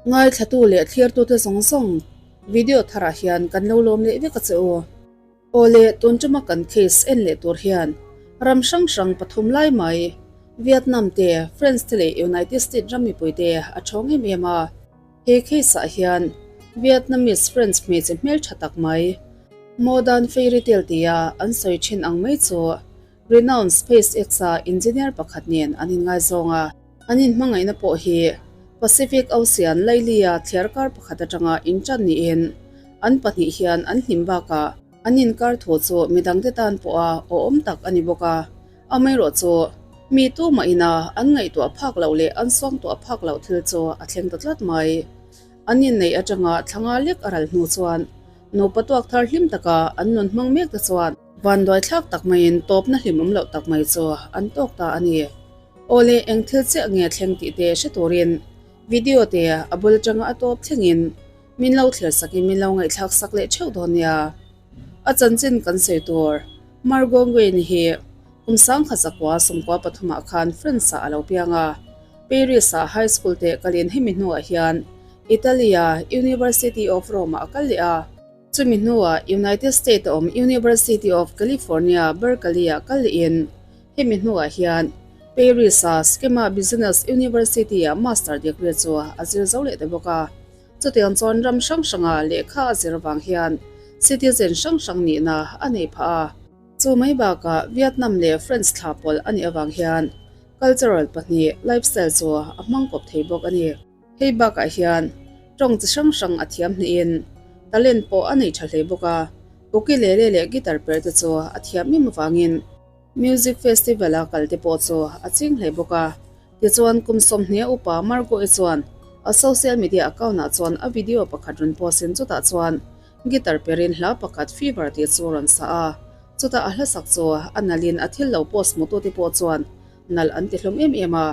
Ngaithlatu leh thlirtute zawng zawng video tharah hian kan lo lawm leh vek a che u. Awle, tun tuma kan case en leh tur hian ram hrang hrang pathum lai mai, Vietnam te, France te leh United States ram mipui te a thawng em em a. He case ah hian Vietnamese French hmeichhe hmeltha tak mai, Modern Fairy Tale tia an sawi thin ang mai chu Renowned SpaceX-a engineer pakhat nen an inngaizawng a, an inhmangaihna pawh hi Pacific Ocean Lailia thliarkar pakhat atanga intan niin an pahnih hian an hlim bakah an inkar thu chu midangte tan pawha awhawm tak a ni bawk a. Amaherawhchu, mi tumah ina an ngaihtuah phak loh leh an suangtuah phak loh thil chu a thleng ta tlat mai. An inneih atanga thlanga lek a ral hnu chuan nupa tuak thar hlim taka an nun hmang mek te chuan Vanduai thlak tak maiin tawpna hlimawm loh tak mai chu an tawk ta a ni. Awle eng thil chiah nge thleng tih te hre turin video te a bul atanga a tawp thlengin min lo thlir sakin min lo ngaihthlak sak leh theuh dawn nia. A chanchin kan sawi tur Margot Nguyen hi kum sangkhat zakua sawmkua pathumah khan France-ah a lo piang a, Paris-ah high school te kalin hemi hnuah hian Italy-a University of Rome-ah a kal leh a. Chumi hnuah United States a awm University of California, Berkeley-ah kal lehin hemi hnuah hian Paris-a Skema Business University-ah Master degree chu a zir zo leh ta bawk a. Chutiang chuan ram hrang hranga lehkha a zir vang hian citizen hrang hrang nihna a nei phah a. Chu mai bakah Vietnam leh French thla pawlh a nih avang hian cultural pahnih lifestyle chu a hmang kawp thei bawk a ni. Hei bakah hian tawng chi hrang hrang a thiam hnihin talent pawh a nei tha hle bawk a, ukulele leh guitar per te chu a thiam em avangin music festival a kal te pawh chu a ching hle bawk a. Tichuan kum sawmhnih a upa Margot-i chuan a social media account ah chuan a video pakhat rawn post in chutah chuan guitar perin hla pakhat Fever tih chu rawn sa a, chutah a hla sak chu a nalhin a thil lo post hmutute pawh chuan nalh an ti hlawm em em a.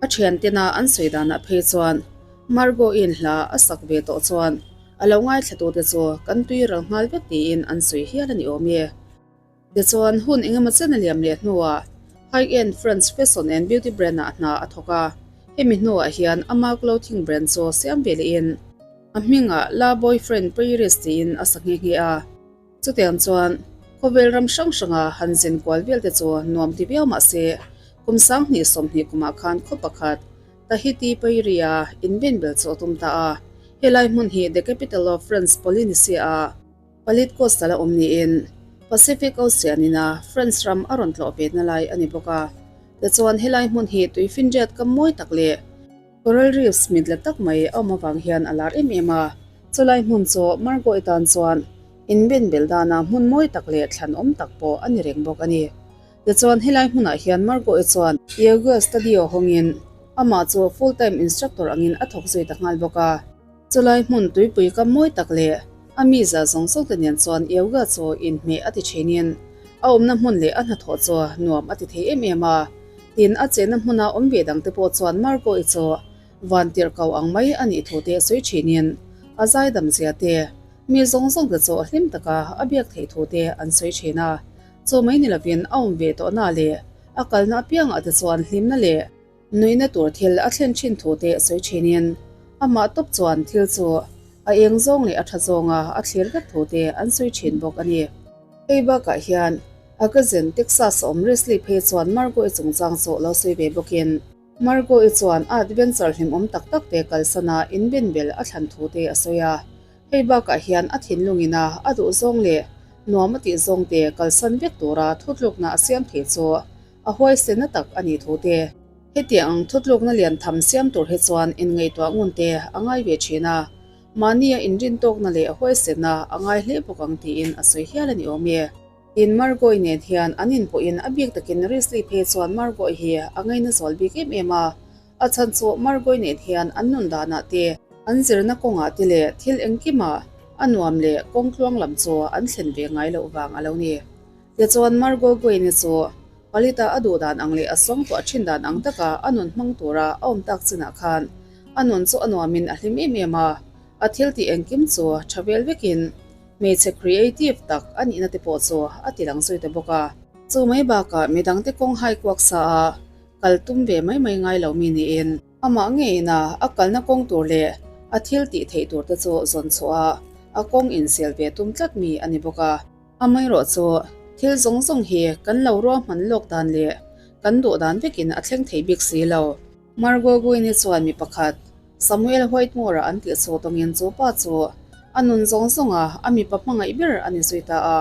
A thiantena an sawi danah phei chuan Margot-in hla a sak ve tawh chuan a lo ngaithlatute chu kan tui ral nghal vek tiin an sawi hial a ni awm e. Tichuan, hun engemaw chen a liam leh hnuah high-end French fashion and beauty brand-ah hna a thawk a, hemi hnuah hian ama clothing brand chu siam ve lehin a hmingah La Boyfriend Paris tiin a sa nghe nghe a. Chutiang chuan khawvel ram hrang hranga han zin kual vel te chu nuam ti viau mah se, kum sanghnih sawmhnih kumah khan khaw pakhat Tahiti Pairia inben bel chu a tum ta a. Helai hmun hi the capital of French Polynesia a Palit coastal a awm niin Pacific Ocean ina France ram a rawn tlawh vetna lai a ni bawk a. Tichuan helai hmun hi tuifinriat kam mawi tak leh Coral reefs mit la tak mai a awm avang hian a lar em em a, chulai hmun chu Margot-i tan chuan inben bel dana hmun mawi tak leh thlan awm tak pawh a ni reng bawk a ni. Tichuan helai hmunah hian Margot-i chuan Yoga studio hawngin amah chu full time instructor angin a thawk zui ta nghal bawk a. Chulai hmun tuipui kam mawi tak leh a miza zawng zawng te nen chuan yoga chu inhmeh a ti thinin a awmna hmun leh a hnathawh chu nuam a ti thei em em a. Tin, a chenna hmuna awm ve dangte pawh chuan Margot-i chu van tirh kau ang mai a nih thu te sawi thinin a zaidam zia te, mi zawng zawng te chu hlim taka a biak theih thu te an sawi thin a. Chu mai ni lovin a awm ve tawhna leh a kalna apiangah te chuan hlimna leh Nuihna tur thil a thlen thin thu te sawi thinin amah tawp chuan thil chu a eng zawng leh a tha zawnga a thlir vek thu te an sawi thin bawk a ni. Hei bakah hian a cousin Texas a awm Risley phei chuan Margot-i chungchang chu lo sawi ve bawkin Margot-i chuan a adventure hlimawm tak tak te kalsana inbenbel a thlan thu te a sawi a. Hei bakah hian a thinlungin a a duh zawng leh nuam a tih zawng te kalsan vek tura thutlukna a siam thei chu A huaisena tak a nih thu te. Hetiang ang thutlukna lian tham siam tur hi chuan inngaihtuah ngun te a ngai ve thin a, mahnia inrintawkna leh huaisena a ngai hle bawk ang tiin a sawi hial a ni awm e. Tin, Margot-i nen hian an inpawhin a bik takin Risley phei chuan Margot-i hi a ngaina zual bik em em a, a chhan chu Margot-i nen hian an nun danah te, an zirna kawngah te leh thil engkimah a nuam leh kawng tluang lam chu an thlen ve ngai loh vang a lo ni. Tichuan Margot Gwynne chu Palita a duh dan ang leh a sawngtuah thin dan ang taka a nun hmang tura a awm tak chinah khan a nun chu a nuamin a hlim em em a, a thil tih engkim chu tha vel vekin hmeichhe creative tak a nihna te pawh chu a ti lang zui ta bawk a. Chu mai bakah midangte kawng hai kuak sa a kal tum ve mai mai ngai lo mi niin amah ngeiin a a kalna kawng tur leh A thil tih theih tur te chu zawn chhuah a, a kawng insial ve tum tlat mi a ni bawk a. Amaherawhchu, thil zawng zawng hi kan lo ruahman lawk dan leh kan duh dan vekin a thleng thei bik si lo. Margot Gwynne chuan mi pakhat, Samuel Whitmore-a an tih chu tawngin chu pa chu a nun zawng zawnga a mipa hmangaih ber a ni zui ta a.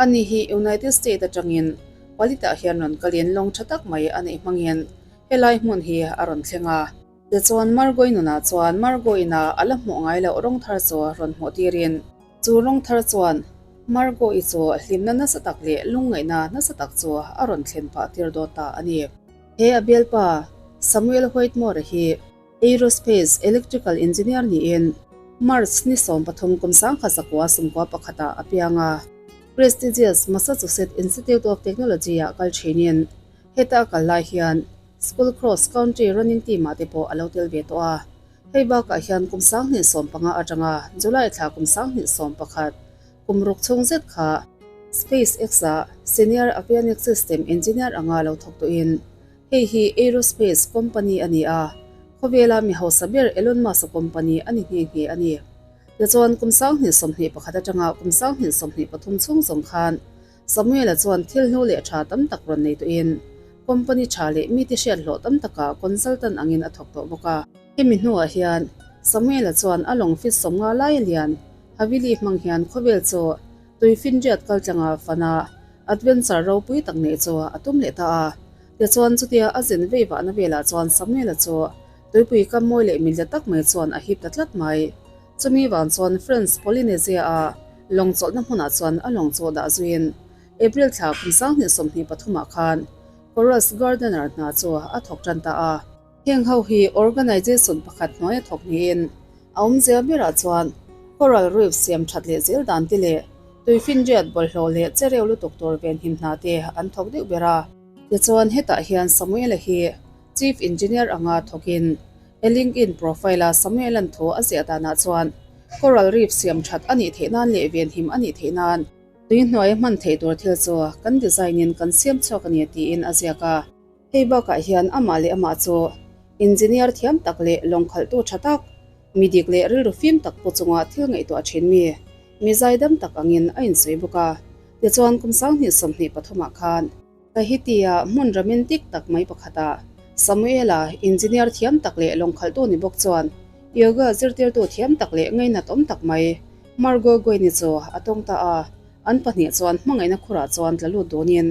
Ani hi United State atangin Palita hian rawn kalin lawng tha tak mai a neih hmangin helai hmun hi a rawn thleng a. Tichuan Margot-i nunah chuan Margot-ina a la hmuh ngai loh rawng thar chu rawn hmuh tirin chu rawng thar chuan Margot-i chu hlimna nasa tak leh lungngaihna nasa tak chu a rawn thlen pah tir dawn ta a ni. He a bialpa Samuel Whitmore-a hi Aerospace Electrical Engineer niin March ni 13 kum 1991-ah a piang a. Prestigious Massachusetts Institute of Technology-ah kal thinin heta a kal lai hian School Cross Country Running Team-ah te pawh a lo tel ve tawh a. Hei bakah hian kum 2015 atanga July thla kum 2011 kum ruk chhung zet kha SpaceX-ah Senior Avionics System Engineer anga lo thawk tawhin hei hi aerospace company a ni a, khawvela mi hausa ber Elon Musk-a company a ni nghe nghe a ni. Tichuan kum 2021 atanga kum 2023 chhung zawng khan Samuel-a chuan thil hnu leh tha tam tak rawn nei tawhin company tha leh mite hriat hlawh tam takah consultant angin a thawk tawh bawk a. Hemi hnuah hian Samuel-a chuan a lawng fit sawmnga lai a lian Havili hmang hian khawvel chu tuifinriat kaltlanga fana adventure ropui tak neih chu a tum leh ta a. Tichuan chutia a zin vei vahna velah chuan Samuel-a chu tuipui kam mawi leh minla tak mai chuan a hip ta tlat mai. Chumi vang chuan French Polynesia-a lawng chawlhna hmunah chuan a lawng chu dah zuiin April thla kum 2023 ah khan Chorus Gardener hna chu a thawk tan ta a. Heng ho hi organization pakhat hnuaia thawk niin a awmzia berah chuan coral reef siam that leh zel dan te leh tuifinriat bawlhhlawh leh chereu lutuk tur venhim hna te an thawk deuh ber a. Tichuan hetah hian Samuel-a hi Chief Engineer anga thawkin a LinkedIn profile-a Samuel-a'n thu a ziah danah chuan coral reef siam that a nih theih nan leh venhim a nih theih nan tui hnuaia hman theih tur thil chu kan design-in kan siam chhuak a ni tiin a ziak a. Hei bakah hian amah leh amah chu engineer thiam tak leh lawng khalhtu tha tak, mi dik leh rilru fim tak pu chunga thil ngaihtuah thin mi, mi zaidam tak angin a insawi bawk a. Tichuan kum 2023 ah khan Tahiti-a hmun ramin dik tak mai pakhatah Samuel-a engineer thiam tak leh lawng khalhtu ni bawk chuan yoga zirtirtu thiam tak leh ngainat awm tak mai Margot Goyne chu a tawng ta a, an pahnih chuan hmangaihna khurah chuan tla lut dunin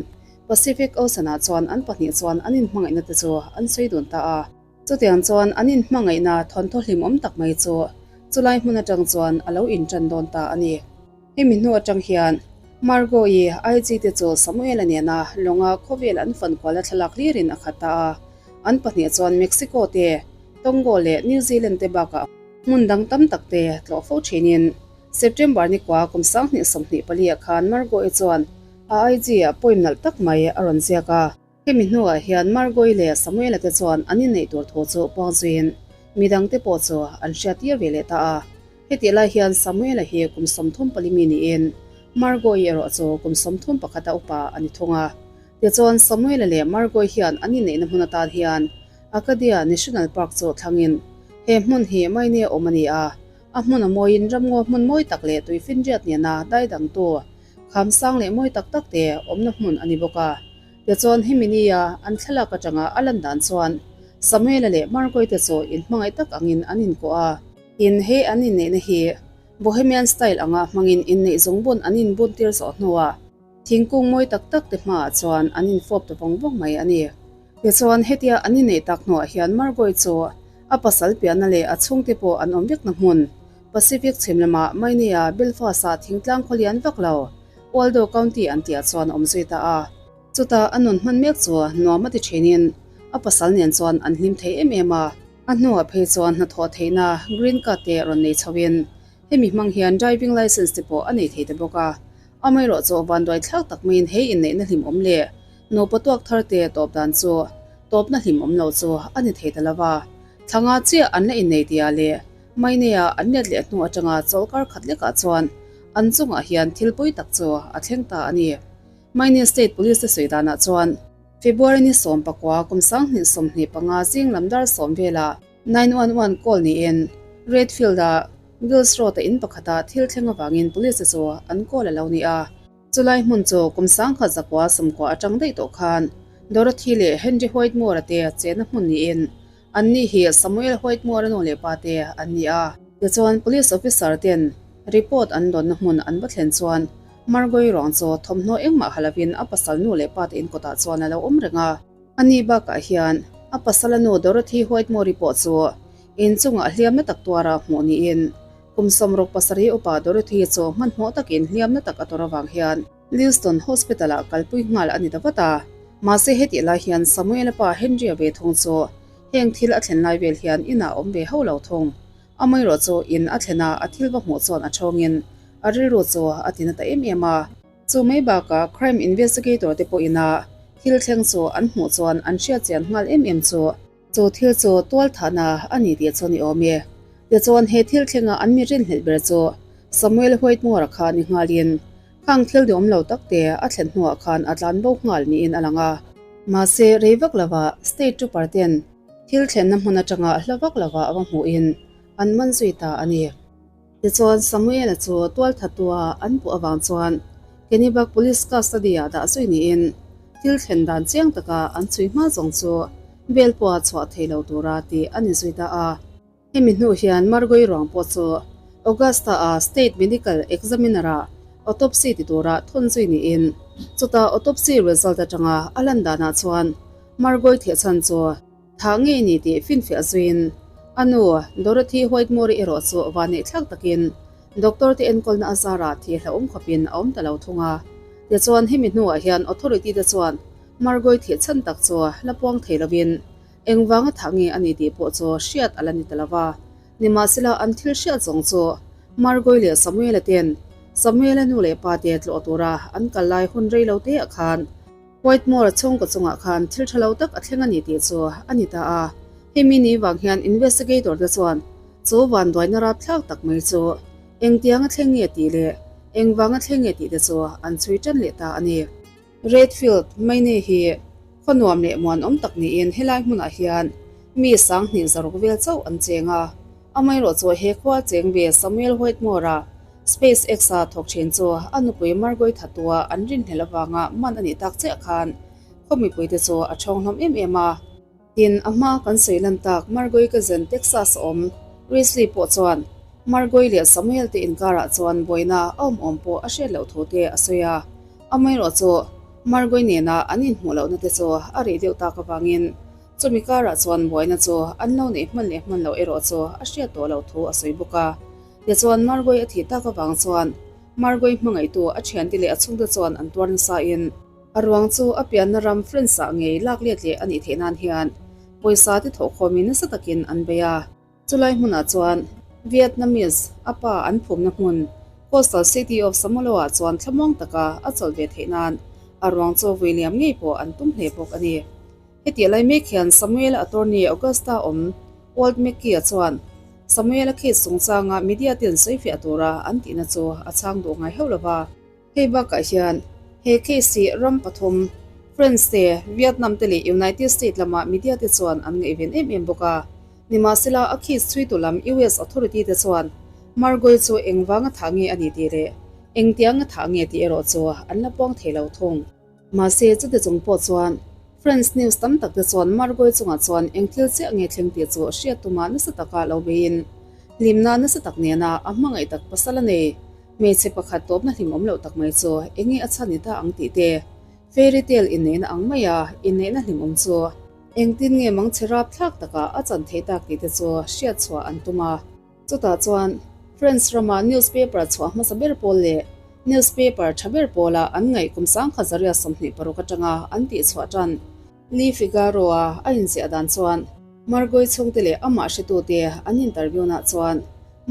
Pacific Ocean-ah chuan an pahnih chuan an inhmangaihna te chu an sawi dun ta a. Chutiang chuan an inhmangaihna thawnthaw hlimawm tak mai chu chulai hmun atang chuan a lo intan dawn ta a ni. Hemi hnu atang hian Margot-i IG te chu Samuel-a nena lawnga khawvel an fan kualna thlalak hlirin a khat ta a. An pahnih chuan Mexico te, Tongo leh New Zealand te bakah hmun dang tam tak te tlawh fo thinin September ni kua kum 2024 ah khan Margot-i chuan A IG-ah poem nalh tak mai a rawn ziak a. Hemi hnuah hian Margot-i leh Samuel-a te chuan an inneih tur thu chu puang zuiin midangte pawh chu an hriat tir ve leh ta a. Hetih lai hian Samuel-a hi kum 34 mi niin Margot-i erawh chu kum 31 a upa a ni thung a. Tichuan Samuel-a leh Margot-i hian an inneihna hmun atan hian Acadia National Park chu thlangin he hmun hi Maine awm a ni a. A hmun a mawiin ramngaw hmun mawi tak leh tuifinriat nena daidangtu Kham sang leh mawi tak tak te awmna hmun a ni bawk a. Tichuan hemi nia an thlalak atanga a lan dan chuan Samuel-a leh Margot-i te chu inhmangaih tak angin an inkuah a. Tin, hei an inneihna hi Bohemian style anga hmangin inneih zawng bun an inbun tir zawh hnuah thingkung mawi tak tak te hmaah chuan an infawp ta vawng vawng mai a ni. Tichuan hetia an inneih tak hnuah hian Margot-i chu a pasal piahna leh a chhungte pawh an awm vekna hmun Pacific chhim lamah Maine-a Belfast-ah thingtlang khaw lian vak lo, Waldo County an tihah chuan a awm zui ta a. Chutah a nun hman mek chu nuam a ti thinin a pasal nen chuan an hlim thei em em a. A hnuah phei chuan hnathawh theihna green card te rawn nei chhoin hemi hmang hian driving licence te pawh a nei thei ta bawk a. Amaherawhchu vanduai thlak tak maiin hei inneihna hlimawm leh nupa tuak thar te tawp dan chu tawpna hlimawm lo chu a ni thei ta lo va. Thlanga chiah an la innei tia leh Maineia an let leh hnu atanga chawlhkar khat lekah chuan an chungah hian thil pawi tak chu a thleng ta a ni. Maine State Police te sawi danah chuan February ni 19 kum 2025 zing lam dar sawm velah 911 call niin Redfield-a Gills Road-a in pakhatah thil thleng avangin police te chu an call a lo ni a. Chulai hmun chu kum sangkhat zakua sawmkua atang daih tawh khan Dorothy leh Henry Whitmore-a te chenna hmun niin anni hi Samuel Whitmore-a nu leh pa te an ni a. Tichuan police officer ten report an dawnna hmun an va thlen chuan Margoi ruang chu thawmhnaw engmah ha lovin a pasal nu leh pa te inkawtah chuan a lo awm reng a. Ani bakah hian a pasala nu Dorothy Whitmore-i pawh chu inchungah hliamna tak tuara hmuh niin Kum 67 upa Dorothy chu hmanhmawh takin hliamna tak a tawrh avang hian Lewiston Hospital-ah kalpui nghal a ni ta vat a. Mahse hetih lai hian Samuel-a pa Henry-a ve thung chu heng thil a thlen lai vel hian inah a awm ve hauh lo thung. Amaherawh chu in a thlen a, a thil va hmuh chuan a thawngin a rilru chu a ti na ta em em a. Chu mai bakah crime investigator te pawh ina thil thleng chu an hmuh chuan an hriatchian nghal em em chu. Chu thil chu tual thahna a ni tih chu ni awm e. Tichuan he thil thlenga an mi rinhlelh ber chu Samuel Whitmore-a kha ni nghalin khang thil duhawm lo tak te a thlen hnuah khan a tlan bo nghal niin a lang a. Mahse rei vak lovah State Trooper ten thil thlenna hmun atanga hla vak lovah a va hmuhin an man zui ta a ni. Tichuan Samuel-a chu tualthatua an puh avang chuan Kennebec Police custody-ah dah zui niin thil thlen dan chiang taka an chhui hma zawng chu bail pawha chhuah thei lo tura tih a ni zui ta a. Hemi hnu hian Margoi ruang pawh chu Augusta-a State Medical Examiner-ah autopsy ti tura thawn zui niin chuta autopsy result atanga a lan danah chuan Margoi thehchhan chu Thah ngei ni tih finfiah zuiin a nu Dorothy Whitmore-i erawh chu vanneih thlak takin doctor te enkawlna a zarah thih hlauhawm khawpin a awm ta lo thung a. Tichuan hemi hnuah hian authority te chuan Margoi thih chhan tak chu la puang thei lovin engvanga thah nge a ni tih pawh chu hriat a la ni ta lo va. Nimahsela an thil hriat zawng chu Margoi leh Samuel-a ten Samuel-a nu leh pa te tlawh tura an kal lai hun rei lo te ah khan Whitmore chhungkaw chungah khan thil tha lo tak a thleng a ni tih chu a ni ta a. Hemi ni vang hian investigator te chuan chu vanduaina rapthlak tak mai chu engtiang a thleng nge tih leh engvang a thleng nge tih te chu an chhui tan leh ta a ni. Redfield, Maine hi khaw nuam leh muanawm tak niin helai hmunah hian mi sanghnih zaruk vel chauh an cheng a. Amaherawh chu he khua cheng ve Samuel Whitmore-a SpaceX-a thawk thin chu a nupui Margoi Thatua an rinhlelh avanga man a nih tak chiah khan khaw mipuite chu a thawng hlawm em em a. Tin, a hma kan sawi lan tak Margoi cousin Texas a awm Risley pawh chuan Margoi leh Samuel te inkarah chuan buaina a awm awm pawh a hriat loh thu te a sawi a. Amaherawh chu Margoi nena an inhmuh lohna te chu a rih deuh tak avangin Chumi karah chuan buaina chu an lo neih hman leh hman loh erawh chu a hriat tawh loh thu a sawi bawk a. Tichuan Margoi a thih tak avang chuan Margoi hmangaihtu a thiante leh a chhungte chuan an tuar nasain a ruang chu a pianna ram France-ah ngei lak let leh a nih theih nan hian pawisa te thawhkhawmin nasa takin an bei a. Chulai hmunah chuan Vietnamese a pa an phumna hmun coastal city of Samolo-ah chuan thlamuang taka a chawlh ve theih nan a ruang chu vui liam ngei pawh an tum hle bawk a ni. Hetiah lai mek hian Samuel-a attorney Augusta awm Walt McKee-a chuan Samuel-a case chungchanga media ten sawifiah tura an tihna chu a chhang duh ngai hauh lo va. Hei bakah hian he case hi ram pathum, France te, Vietnam te leh United States lama media te chuan an ngaihven em em bawk a. Nimahsela a case chhuitu lam US authority te chuan Margoi chu engvanga thah nge a ni tih leh engtianga thah nge tih erawh chu an la puang thei lo thung. Mahse, chute chung pawh chuan France news tam tak te chuan Margoi chungah chuan eng thil chiah nge thleng tih chu hriat tuma nasa taka lo beiin hlimna nasa tak nena a hmangaih tak pasal a nei. Hmeichhe pakhat tawpna hlimawm loh tak mai chu eng nge a chhan ni ta ang tih te, fairy tale inneihna ang maia inneihna hlimawm chu engtin nge mangchhe rapthlak takah a chan theih tak tih te chu hriat chhuah an tum a. Chutah chuan France rama newspaper chhuah hmasa ber pawl leh newspaper tha ber pawla an ngaih kum 1926 atanga an tihchhuah tan Le Figaro-a a inziah dan chuan Margoi chhungte leh amah hretute an interview-naah chuan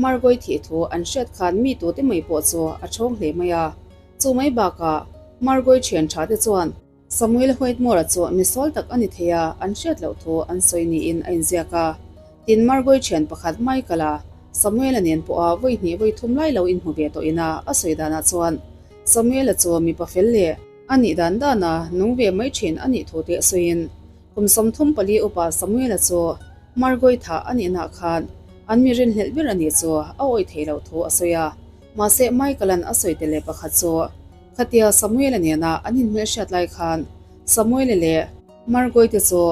Margoi thih thu an hriat khan mi tute mai pawh chu a thawng hle mai a. Chu mai bakah Margoi thian thate chuan Samuel Whitmore-a chu misual tak a ni thei a, an hriat loh thu an sawi niin a inziak a. Tin, Margoi thian pakhat Michael-a, Samuel-a nen pawha vawi hnih vawi thum lai lo inhmu ve tawh ina a sawi danah chuan Samuel-a chu mipa fel leh a nih dan dana nung ve mai thin a nih thu te sawiin kum 34 upa Samuel-a chu Margoi thah a nihnaah khan An mi rinhlelh ber a nih chu a awih theih loh thu a sawi a. Mahse, Michael-a'n a sawi tel leh pakhat chu khatia Samuel-a nena an inhmelhriat lai khan Samuel-a leh Margot-i te chu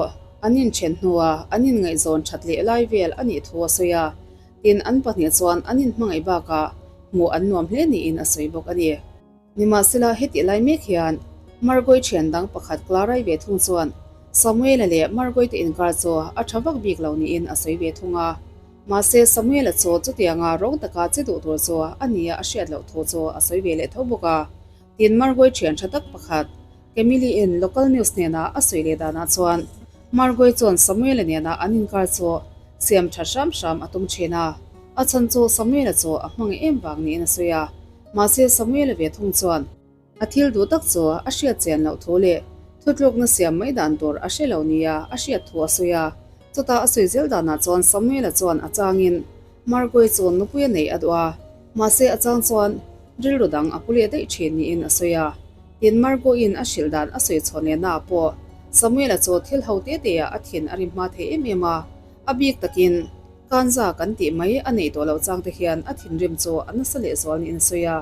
an inthen hnua an inngaihzawn that leh lai vel a nih thu a sawi a. Tin, an pahnih chuan an inhmangaih bakah hmuh an nuam hle niin a sawi bawk a ni. Nimahsela, hetih lai mek hian Margot-i thian dang pakhat Clara-i ve thung chuan Samuel-a leh Margot-i te inkar chu a tha vak bik lo niin a sawi ve thung a. Mahse, Samuel-a chu chutianga rawng taka che duh tur chu a nia a hriat loh thu chu a sawi ve leh tho bawk a. Tin, Margot-i thian tha tak pakhat Camille-in local news hnena a sawi leh danah chuan Margot-i chuan Samuel-a nena an inkar chu siam tha hram hram a tum thin a, a chhan chu Samuel-a chu a hmangaih em vang niin a sawi a. Mahse, Samuel-a ve thung chuan a thil duh tak chu a hriat chian loh thu leh thutlukna siam mai dan tur a hre lo nia a hriat thu a sawi a. Chutah a sawi zel danah chuan Samuel-a chuan a changin Margot-i chu nupui a neih a duh a, mahse a chang chuan rilru dang a pu leh daih thin niin a sawi a. Tin, Margot-in a hrilh dan a sawi chhawn leh naah pawh Samuel-a chu thil ho te te-ah a thin a rim hma thei em em a, a bik takin Kanza kan tih mai a neih tawh loh chang te hian a thinrim chu a nasa leh zual niin a sawi a.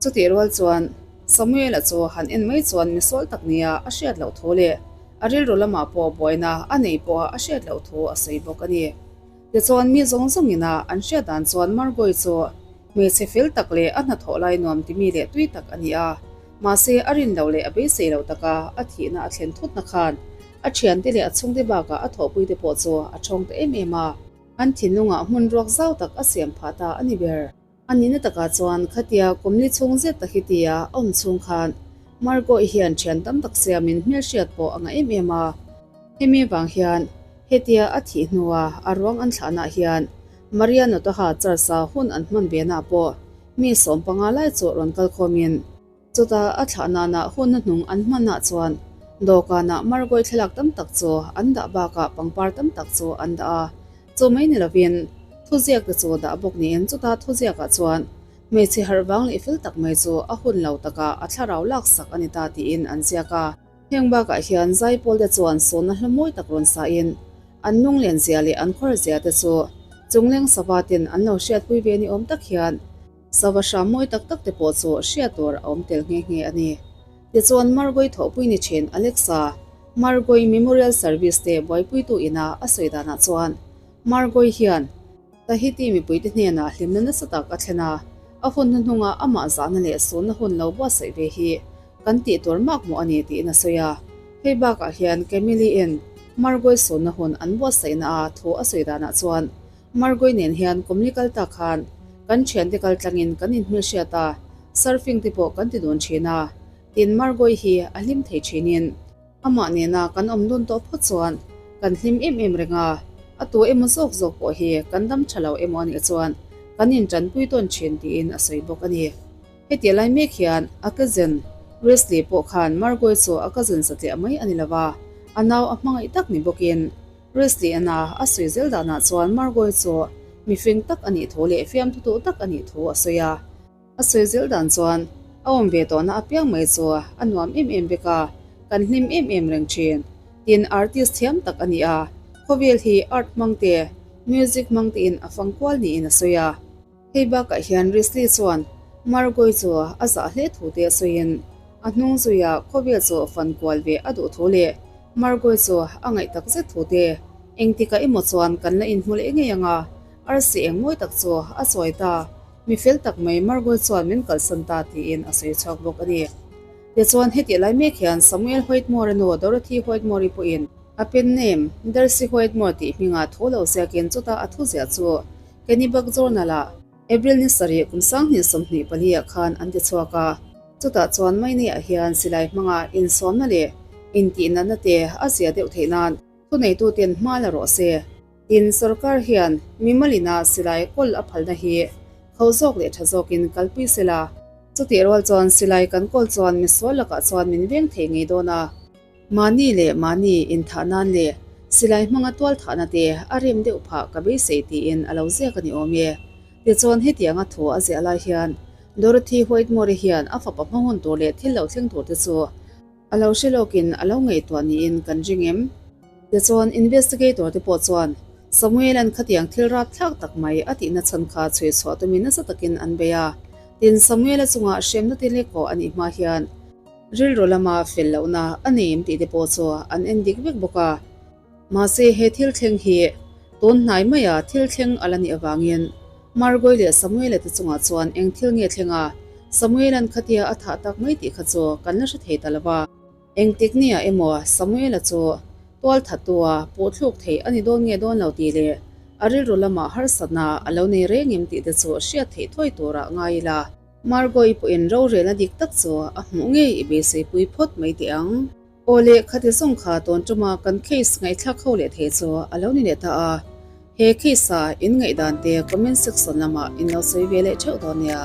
Chutih rual chuan Samuel-a chu han en mai chuan misual tak nia a hriat loh thu leh a rilru lamah pawh buaina a nei pawha a hriat loh thu a sawi bawk a ni. Tichuan mi zawng zawngin a an hriat dan chuan Margot-i chu hmeichhe fel tak leh a hnathawh lai nuam timi leh tui tak a ni a, mahse a rin loh leh a beisei loh taka a thihna a thlen thutna khan a thiante leh a chhungte bakah a thawhpuite pawh chu a thawng ta em em a, an thinlungah hmun ruak zau tak a siam phah ta a ni ber. A nihna takah chuan khatia kumli chhung zet tak hi tia a awm chhung khan Margot-i hian thian tam tak siamin hmelhriat pawh a ngah em em a. Hemi vang hian hetia a thih hnua a ruang an thlahnaah hian Maria Notoha Church-a hun an hman venaah pawh mi 15 lai chu rawn kal khawmin Chutah a thlah nana hunna hnung an hmanah chuan dawhkanah Margot-i thlalak tam tak chu an dah bakah pangpar tam tak chu an dah a. Chu mai ni lovin thuziak te chu dah bawk niin chutah thuziakah chuan hmeichhe harh vang leh fel tak mai chu a hun lo takah a thlarau laksak a ni ta tiin an ziak a. Heng bakah hian Zaipawl te chuan sawnna hla mawi tak rawn sahin an lunglen zia leh an khawr zia te chu chungleng sava ten an lo hriatpui ve ni awm tak hian Sava hram mawi tak tak te pawh chu hriat tur a awm tel nghe nghe a ni. Tichuan Margoi thawhpui ni thin Alexa, Margoi Memorial Service te buaipuitu ina a sawi danah chuan Margoi hian Tahiti mipuite hnenah hlimna nasa tak a thlen a, a hun hnuhnunga amah zahna leh sunna hun lo buatsaih ve hi kan tih tur makmawh a ni tiin a sawi a. Hei bakah hian Camille-in Margoi sunna hun an buatsaihna a thu a sawi danah chuan Margoi nen hian kumli kal tak khan kan thiante kal tlangin kan inhmelhriat a, surfing te pawh kan ti dun thin a, tin Margoi hi a hlim thei thinin amah nena kan awm dun tawh phawt chuan kan hlim em em reng a, a tu emaw zawk zawk pawh hi kan dam tha lo emaw anih chuan kan intanpui tawn thin tiin a sawi bawk a ni. Heti lai mek hian a cousin Wesley pawh khan Margoi chu a cousin satliah mai a ni lo va, a nau a hmangaih tak ni bawkin Wesley-a'n a sawi zel danah chuan Margot-i chu mifing tak a nih thu leh fiamthu duh tak a nih thu a sawi a. A sawi zel dan chuan a awm ve tawhna apiang mai chu a nuam em em vek a, kan hlim em em reng thin. Tin, artist thiam tak a ni a, khawvel hi art hmang te, music hmang tein a fang kual niin a sawi a. Hei bakah hian Risley chuan Margot-i chu a zah hle thu te sawiin a hnung zuia khawvel chu fan kual ve a duh thu leh Margot-i chu a ngaih tak zet thu te engtikah emaw chuan kan la inhmu leh ngei ang a, arsi eng mawi tak chu a chawi ta, mi fel tak mai Margot-i chuan min kalsan ta tiin a sawi chhuak bawk a ni. Tichuan hetih lai mek hian Samuel Whitmore-a nu Dorothy Whitmore-i pawhin a pen name Darcy Whitmore tih hmingah thu lo ziakin chutah a thuziah chu Kennebec Journal-ah April ni sarih kum 2024 ah khan an ti chhuak a, chutah chuan Maine-ah hian silai hmanga insawmna leh intihnatna te a zia deuh theih nan thuneituten hma la rawh se. Tin, sorkar hian mimalina silai kawl a phalna hi kho zawk leh tha zawkin kalpui se la, chutih rual chuan silai kan kawl chuan misual lakah chuan min veng thei ngei dawn a. Mahni leh mahni inthah nan leh silai hmanga tual thahna te a rem deuh phah ka beisei tiin a lo ziak a ni awm e. Tichuan hetianga thu a ziah lai hian Dorothy Whitmore-i hian a fapa hma hun tur leh thil lo thleng tur te chu a lo hre lawkin a lo ngaihtuah niin kan ring em? Tichuan investigator te pawh chuan. Samuel-a'n khatiang thil rapthlak tak mai a tihna chhan kha chhui chhuah tumin nasa takin an bei a. Tin, Samuel-a chungah hremna ti lek aw a nih hma hian rilru lama fel lohna a nei em tih te pawh chu an en dik vek bawk a. Mahse, he thil thleng hi tun hnai maia thil thleng a la nih avangin Margoi leh Samuel-a te chungah chuan eng thil nge thleng a, Samuel-a'n khatia a thah tak mai tih kha chu kan la hre thei ta lo va. Engtik nia emaw Samuel-a chu tual thattua puhthluk theih a ni dawn nge dawn lo tih leh a rilru lamah harsatna a lo nei reng em tih te chu hriat theih thawi turah ngai ila. Margot-i pawhin rorelna dik tak chu a hmuh ngei i beiseipui phawt mai teh ang. Aw leh khati zawng kha tawn tuma kan case ngaihthlak ho leh thei chu a lo ni leh ta a. He case-a in ngaihdan te comment section lamah in lo sawi ve leh theuh dawn nia.